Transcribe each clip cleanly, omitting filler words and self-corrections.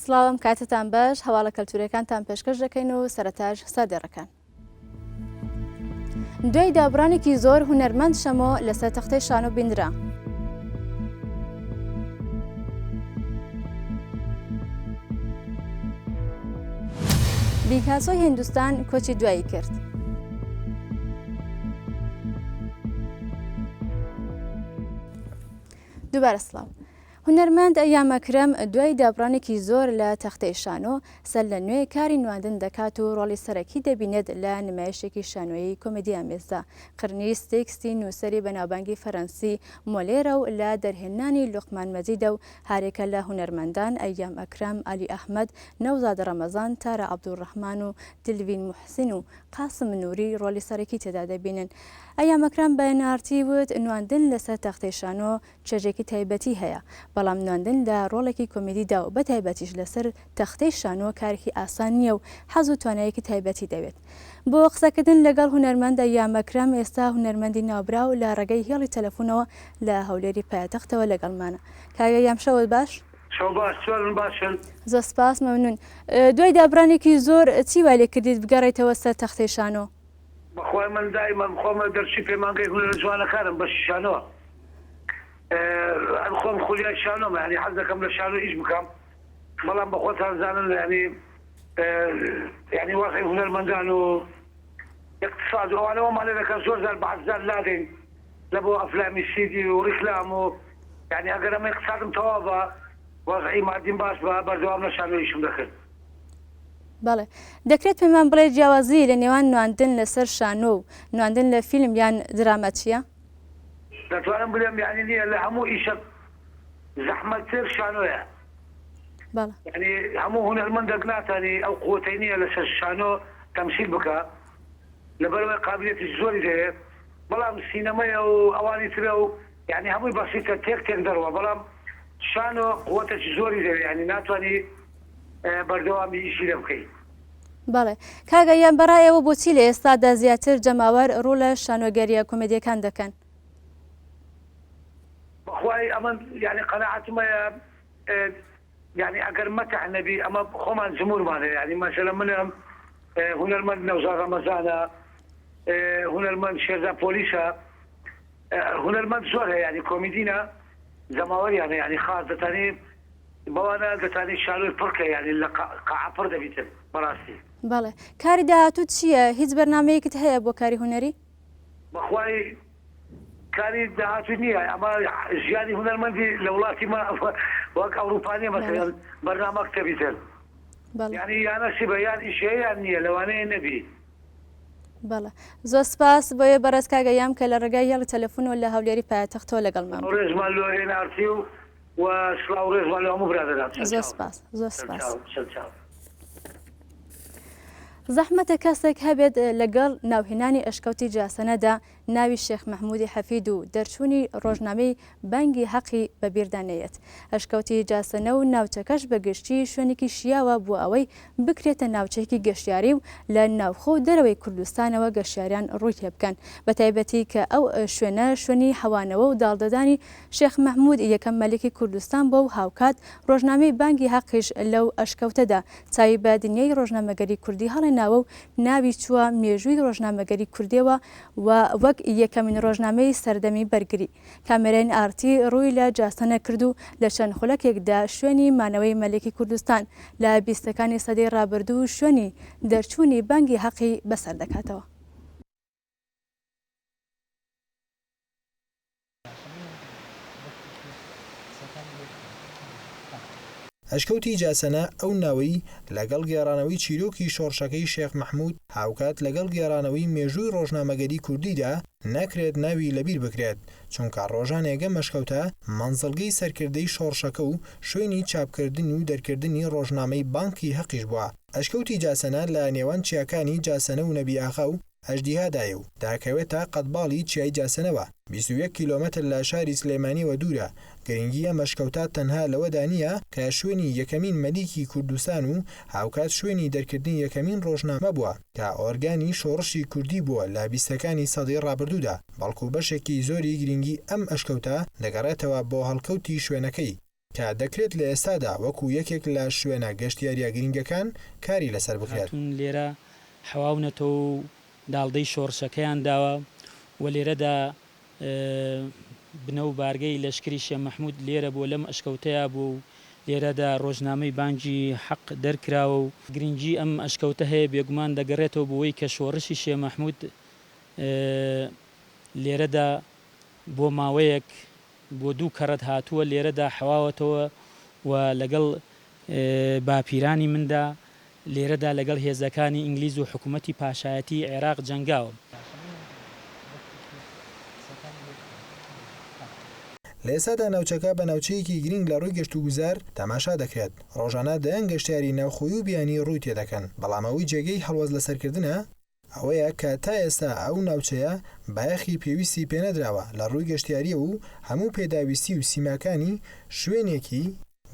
سڵاو ئەم کاتەتان باش هەواڵە کەلتورەکانتان پێشکەش دەکەین و سەرەتاش سەردێڕەکان. دوای دابڕانێکی زۆر هونەرمەند شەمۆ لەسەر تەختەی شانۆ بیندرا. بیکاسۆی هندوستان کۆچی دوایی کرد. دووبارە سڵاو. هونەرمەند ئەیام ئەکرەم دوای دابڕانێکی زۆر لە تەختەی شانۆ، سەر لە نوێ کاری نواندن دەکات و ڕۆڵی سەرەکی دەبینێت لە نمایشێکی شانۆیی کۆمێدیامێزدا، قرنیس تێکستی نووسەری بەناوبانگی فەرەنسی مۆلێرە و لە دەرهێنانی لوقمان مەجیدە و هارێکە لە هونەرمەندان ئەیام ئەکرەم، عەلی ئەحمەد، نەوزاد ڕەمەزان، تارا عەبدولڕەحمان و دلڤین موحسین و قاسم نوری ڕۆڵی سەرەکی تێدا دەبینن. ئەیام ئەکرەم بە ئێن ئاڕ تی وت، نواندن لەسەر تەختەی شانۆ چێژێکی تایبەتی هەیە، بەڵام نواندن لە ڕۆڵێکی کۆمیدیدا و بەتایبەتیش لەسەر تەختەی شانۆ کارێکی ئاسان نییە و حەز و توانایەکی تایبەتی دەوێت. بۆ قسەکردن لەگەڵ هونەرمەند ئەیام ئەکرەم، ئێستا هونەرمەندی ناوبراو لە ڕێگەی هێڵی تەلەفونەوە لە هەولێری پایتەختەوە لەگەڵمانە. کاک ئەیام شەوت باش. شەو باش، چۆنن باشن؟ زۆر سپاس، مەمنون. دوای دابڕانێکی زۆر چی وای لێکردیت بگەڕێیتەوە سەر تەختەی شانۆ؟ بەخوای من دایمەن خۆم دەرچوی پەیمانگەی هونەرە جوانەکانم بەشی شانۆ هەر خۆم خولیای شانۆم یانی حەز دەکەم لە شانۆ ئیش بکەم بەڵام بەخۆتان زانن یانی یانی وەزعی هونەرمەندان و اقتصاد و ئەوانە وەمان لێ دەکەن زۆر جار بەعزجار لادەین لە بۆ ئەفلامی سیدی و ڕیکلام و یانی ئەگەر ئەمە اقتصادم تەواو بە وەزعی مادیم باش بە بەردەوام لە شانۆ ئیشم دەکرد. بەڵێ. دەکرێت پێمان بڵێی جیاوازی لە نێوان نواندن لەسەر شانۆ و نواندن لە فیلم یان دراما چییە؟ دەتوانم بلێم یانی نییە لە هەموو ئیشەک زەحمەتتر شانۆیە. بەڵێ. یانی هەموو هونەرمەندەک ناتانی ئەو قوتەی نییە لەسەر شانۆ تەمسیل بکا لەبەرئەوەی قابلیەتێکی زۆری دەوێ بەڵام سینەمەیە و ئەوانی ترە و یانی هەمووی بەسیتە تێک تێک دەڕوا بەڵام شانۆ قوتێکی زۆری دەوێ یانی ناتوانی بەردەوامی ئیشی لێ بکەی. بەڵێ کاک ئەیام بەڕای ئێوە بۆچی لە ئێستادا زیاتر جەماوەر ڕوو لە شانۆگەرییە کۆمێدیەکان دەکەن؟ بەخوای ئەمن یانی قەناعەتم هەیە یانی ئەگەر مەتح نەبی ئەمە خۆمان جمورمان هەیە یانی مەسەلەن منم هونەرمەند نەوزاد ڕەمەزانە هونەرمەند شێرزا پۆلیسە هونەرمەند زۆر هەیە یانی کۆمیدینە جەماوەریان هەیە یانی خاس دەتانی بەوانە دەتانی شانۆی پڕ کە یانی لە قاعە پڕ دەبیتن بەڕاستی. بەڵێ کاری داهاتووت چییە؟ هیچ بەرنامەیەکت هەیە بۆ کاری هونەری؟ بەخوای کاری داهاتوو نییە ئەمە ژیانی هونەرمەندی لە وڵاتی ما وەک ئەوروپا نییە مەسەلەن بەرنامە کتەبیتن یانی یانە سیبە یان ئیش هەیە یان نییە لەوانەیە نەبی. بەڵێ زۆر سپاس بۆیە بەڕێز کاک ئەیام کە لە ڕێگای هێڵی تەلەفونەوە لە هەولێری پایتەختەوە لەگەڵمان بوو. ڕێزمان لۆ ئێن ئاڕ تی و و سڵاو و ڕێزمان لۆ هەموو برادەران. زۆر سپاس زۆر سپاس. زەحمەتە کەسێک هەبێت لەگەڵ ناوهێنانی ئەشکەوتی جاسەنەدا ناوی شێخ مەحمودی حەفید و دەرچوونی ڕۆژنامەی بانگی حەقی بەبیردا نەیەت. ئەشکەوتی جاسەنە و ناوچەکەش بە گشتی شوێنێکی شیاوە بۆ ئەوەی بکرێتە ناوچەیەکی گەشتیاری و لە ناوخۆ و دەرەوەی کوردستانەوە گەشتیاران ڕووی تێبکەن بەتایبەتی کە ئەو شوێنە شوێنی حەوانەوە و داڵدەدانی شێخ مەحمود یەکەم مەلیکی کوردستان بووە و هاوکات ڕۆژنامەی بانگی هەقیش لەو ئەشکەوتەدا چاوی بە دنیای ڕۆژنامەگەری کوردی هەڵێناوە و ناوی چووە مێژووی ڕۆژنامەگەری کوردیەوە و وەک یەکەمین ڕۆژنامەی سەردەمی بەرگری کامێرای ئاڕتی ڕووی لە جاسەنە کرد و لە چەند خولەکێکدا شوێنی مانەوەی مەلیکی کوردستان لە بیستەکانی سەدەی ڕابردوو و شوێنی دەرچوونی بانگی هەقی بەسەر دەکاتەوە. ئەشکەوتی جاسەنە ئەو ناوەی لەگەڵ گێڕانەوەی چیرۆکی شۆڕشەکەی شێخ مەحمود هاوکات لەگەڵ گێڕانەوەی مێژووی ڕۆژنامەگەری کوردیدا ناکرێت ناوی لەبیر بکرێت چونکە ڕۆژانێک ئەم ئەشکەوتە مەنزڵگەی سەرکردەی شۆڕشەکە و شوێنی چاپکردن و دەرکردنی ڕۆژنامەی بانکی هەقیش بووە. ئەشکەوتی جاسەنە لە نێوان چیاکانی جاسەنە و نەبی ئاغا و ئەژدیهادایە و دەکەوێتە قەدباڵی چیای جاسەنەوە، 21 کیلۆمەتر لە شاری سلێمانیەوە دوورە، گرنگی ئەم ئەشکەوتە تەنها لەوەدا نییە کە شوێنی یەکەمین مەلیکی کوردستان و هاوکات شوێنی دەرکردنی یەکەمین ڕۆژنامە بووە کە ئۆرگانی شۆڕشی کوردی بووە لە بیستەکانی سەدەی ڕابردوودا، بەڵکو بەشێکی زۆری گرنگی ئەم ئەشکەوتە دەگەڕێتەوە بۆ هەڵکەوتی شوێنەکەی. کە دەکرێت لە ئێستادا وەکو یەکێک لە شوێنە گەشتیارییە گرینگەکان کاری لەسەر بکرێت. هاتوون لێرە حەواونەتەوە و داڵدەی شۆڕشەکەیان داوە و لێرەدا بنە و بارگەی لەشکری شێ مەحموود لێرە بووە لەم ئەشکەوتەیا بووە و لێرەدا ڕۆژنامەی بانگی حەق دەرکراوە و گرنگی ئەم ئەشکەوتە هەیە بێگومان دەگەڕێتەوە بۆوەی کە شۆڕشی شێ مەحموود لێرەدا بۆ ماوەیەک بۆ دوو کەڕەت هاتووە لێرەدا حەواوەتەوە و لەگەڵ باپیرانی مندا لێرەدا لەگەڵ هێزەکانی ئینگلیز و حکومەتی پاشایەتی عێراق جەنگاوە. لە ئێستادا ناوچەکە بە ناوچەیەکی گرینگ لە ڕووی گەشتوگوزار تەماشا دەکرێت، ڕۆژانە دەیان گەشتیاری ناوخۆیی و بیانی ڕووی تێدەکەن، بەڵام ئەوەی جێگەی هەڵوەست لەسەرکردنە، ئەوەیە کە تا ئێستا ئەو ناوچەیە بایەخی پێویستی پێنەدراوە لە ڕووی گەشتیارییەوە و هەموو پێداویستی و سیماکانی شوێنێکی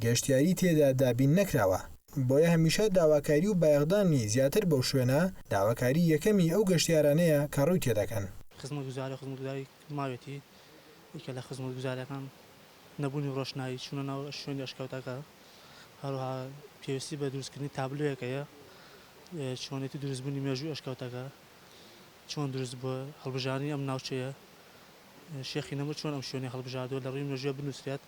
گەشتیاری تێدا دابین نەکراوە، بۆیە هەمیشە داواکاری و بایەخدانی زیاتر بەو شوێنە داواکاری یەکەمی ئەو گەشتیارانەیە کە ڕووی تێدەکەن. خزمەتگوزاری خزمەتگوزاری ماویەتی یەکێ لە خزمەتگوزاریەکان نەبوونی ڕۆشنایی چوونە ناو شوێنی ئەشکەوتەکە هەروەها پێویستی بە دروستکردنی تابلۆیەک هەیە چۆنێتی دروستبوونی مێژووی ئەشکەوتەکە چۆن دروست بووە هەڵبژاردنی ئەم ناوچەیە شێخی نەمر چۆن ئەم شوێنەی هەڵبژاردووە لە ڕووی مێژووە بنووسرێت.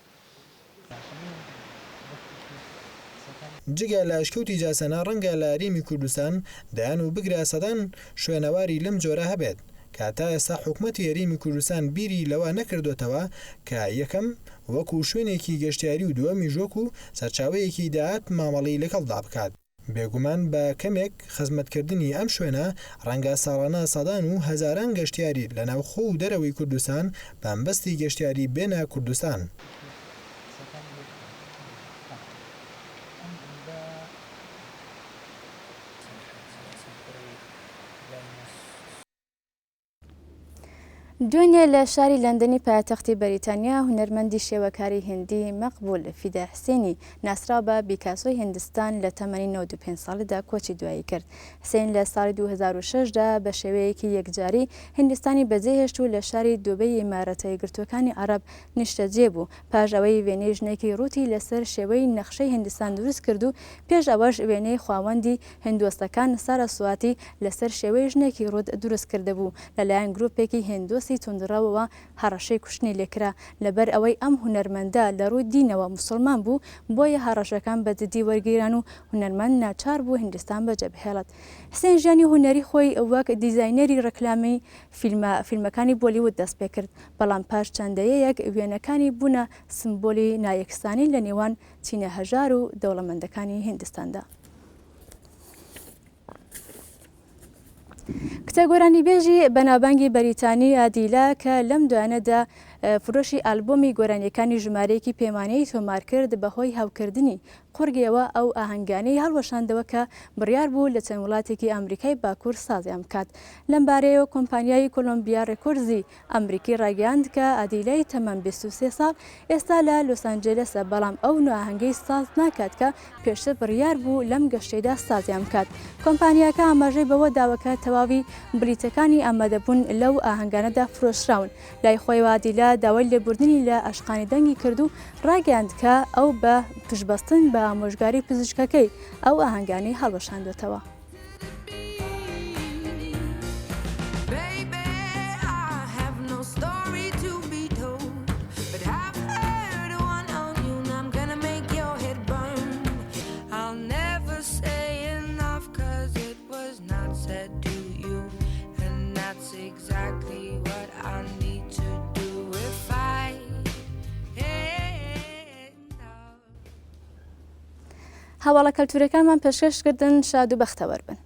جگە لە ئەشکەوتی جاسەنە ڕەنگە لە هەرێمی کوردستان دەیان و بگرە سەدان شوێنەواری لەم جۆرە هەبێت کە تا ئێستا حکومەتی هەرێمی کوردستان بیری لەوە نەکردۆتەوە کە یەکەم وەکو شوێنێکی گەشتیاری و دووەمیش وەکو سەرچاوەیەکی داهات مامەڵەی لەگەڵدا بکات. بێگومان بە کەمێک خزمەتکردنی ئەم شوێنە ڕەنگە ساڵانە سەدان و هەزاران گەشتیاری لە ناوخۆ و دەرەوەی کوردستان بە مەبەستی گەشتیاری بێنە کوردستان. دوێنێ لە شاری لەندەنی پایتەختی بەریتانیا هونەرمەندی شێوەکاری هیندی مەقبول فیدا حسێنی ناسراو بە بیکاسۆی هیندستان لە تەمەنی 95 ساڵیدا کۆچی دوایی کرد. حسێن لە ساڵی 2006 دا بە شێوەیەکی یەکجاری هیندستانی بەجێهێشت و لە شاری دوبەی ئیمارەتە یەکگرتووەکانی عەڕەب نیشتەجێ بوو پاش ئەوەی وێنەی ژنێکی ڕووتی لەسەر شێوەی نەخشەی هیندستان دروست کرد و پێش ئەوەش وێنەی خواوەندی هیندۆسەکان ساراسواتی لەسەر شێوەی ژنێکی ڕووت دروست کردبوو، لەلایەن گروپێکی هیندۆسی توندڕەوەوە هەڕەشەی کوشتنی لێکرا، لەبەر ئەوەی ئەم هونەرمەندە لە ڕووی دینەوە موسڵمان بوو، بۆیە هەڕەشەکان بە جدی وەرگیران و هونەرمەند ناچار بوو هیندستان بەجێبهێڵێت. حسێن ژیانی هونەری خۆی وەک دیزاینەری ڕێکلامی فیلمە فیلمەکانی بۆلیوود دەستپێکرد، بەڵام پاش چەند دەیەیەک وێنەکانی بوونە سمبولی نایەکسانی لە نێوان چینە هەژار و دەوڵەمەندەکانی هیندستاندا. کچە گۆرانیبێژی بەناوبانگی بەریتانی ئادیلا کە لەم دوایانەدا فرۆشی ئالبۆمی گۆرانیەکانی ژمارەیەکی پێمانەیی تۆمار کرد بەهۆی هەوکردنی قوڕگیەوە ئەو ئاهەنگانەی هەڵوەشاندەوە کە بڕیار بوو لە چەند وڵاتێکی ئەمریکای باکوور سازیان بکات لەمبارەیەوە کۆمپانیای کۆلۆمبیا ڕێکۆرزی ئەمریکی ڕایگەیاند کە ئادیلای تەمەن 23 ساڵ ئێستا لە لۆس ئانجێلەسە، بەڵام ئەو نوئاهەنگەی ساز ناکات کە پێشتر بڕیار بوو لەم گەشتەیدا سازیان بکات. کۆمپانیاکە ئاماژەی بەوە داوە کە تەواوی بلیتەکانی ئامادەبوون لەو ئاهەنگانەدا فرۆشراون. لای خۆیەوە ئادیلا داوای لێبوردنی لە عاشقانی دەنگی کرد و ڕایگەیاند کە ئەو بە پشتبەستن بە ئامۆژگاری پزیشکەکەی ئەو ئاهەنگانەی هەڵوەشاندووەتەوە. هەواڵە کەلتوورەکانمان پێشکەش کردن شاد و بەختەوەر بن.